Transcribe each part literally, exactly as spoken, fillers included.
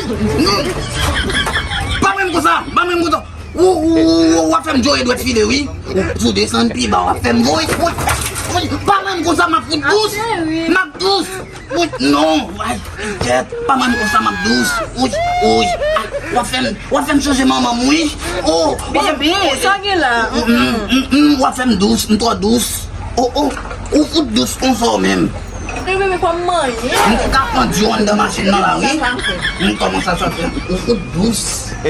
Non! Pa menm konsa! Pa menm konsa! Ou, ou, ou, ou, w ap fè m djore dwèt file, wi. Ou, ou desann pi ba, w ap fè m voye. Woy, woy, pa menm konsa, m ap fout dous. M ap dous. Woy, non. Ay, kèt, pa menm konsa, m ap dous. Woy, woy. Ah, w ap fè m, w ap fè m chanje manman m, wi. Oh, w ap fè m. Bebe, sa gen la? Mm, mm, mm, mm, w ap fè m dous, m twò dous. Oh, oh, ou fout dous konsa w menm. Bebe, men kòm manyen. M ka pandye w anndan machin nan la, wi. M kòmanse a santi ou fout dous. Se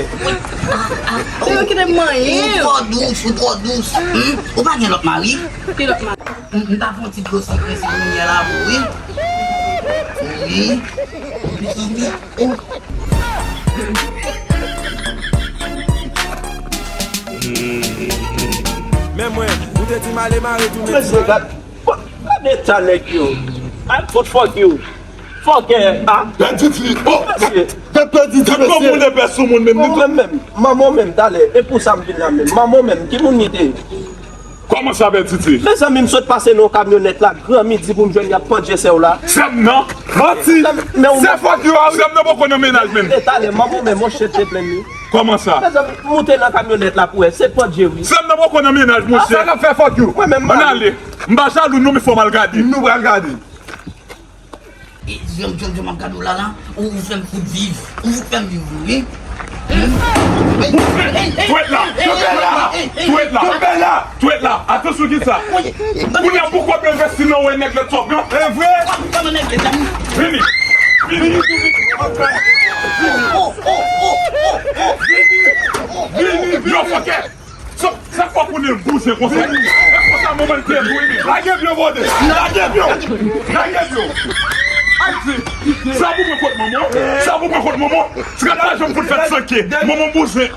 yo ki te manyen. Ou twò dous, ou twò dous. Hmm? Ou pa gen lòt mari? Ki lòt mari? M, m ta fè yon ti dlo sikre sou limyè la pou wi. Wi. Wi, wi. Oh. Men mwen, ou te di m ale mare tou, men ti mare. Gade eta nèg yo. Ay, fout fòk yo. Fòkè, a. Bèl titi. Oh, gad, gad bèl titi, gad kòm mesye. Ou lepè sou moun menm. Ou menm, menm. Manman w menm, talè. E pou sa m vin la menm. Manman w menm, ki moun li te ye? Kòman sa, bèl titi? Mezanmi, m sot pase nan yon kamyonèt la, gran midi pou m jwenn y ap pandye sè w la. Sè m nan? Manti! Sè fòk yo a wi. Sè m nan poko nan mennaj menm. E talè, manman w menm, yon chèt te plenn li. Kòman sa? Mezanmi, moute nan kamyonèt la pou wè, se pandye wi. Sè m nan poko nan mennaj, monchè. A sa n ap fè fòk yo. Mwen menm, m ale. M pa jalou non, men fò m al gade. Nou pral gade. E, jòm, jòm, jòm, ap gade w la, la. Ou, ou fè m fout viv. Ou fout fè m viv, wi. Twèt la! Twèt la! Twèt la! Twèt la! Atansyon ki sa? Kounye a pou kote m envesti nan wè nèg lè twòp, non? E vre? Vini! Vini! Vini! Vini! Yo, fòkè! Sa, sa fòk ou ne bouzen konsa. E konsa manman l te dwe li. Lage pye w, bòdè. Lage pye w. Lage pye w. Ay, di, sa pou mwen kot manman. Sa pou mwen kot manman. Ti gad pa janm fout fèt sanke. Manman bouzen.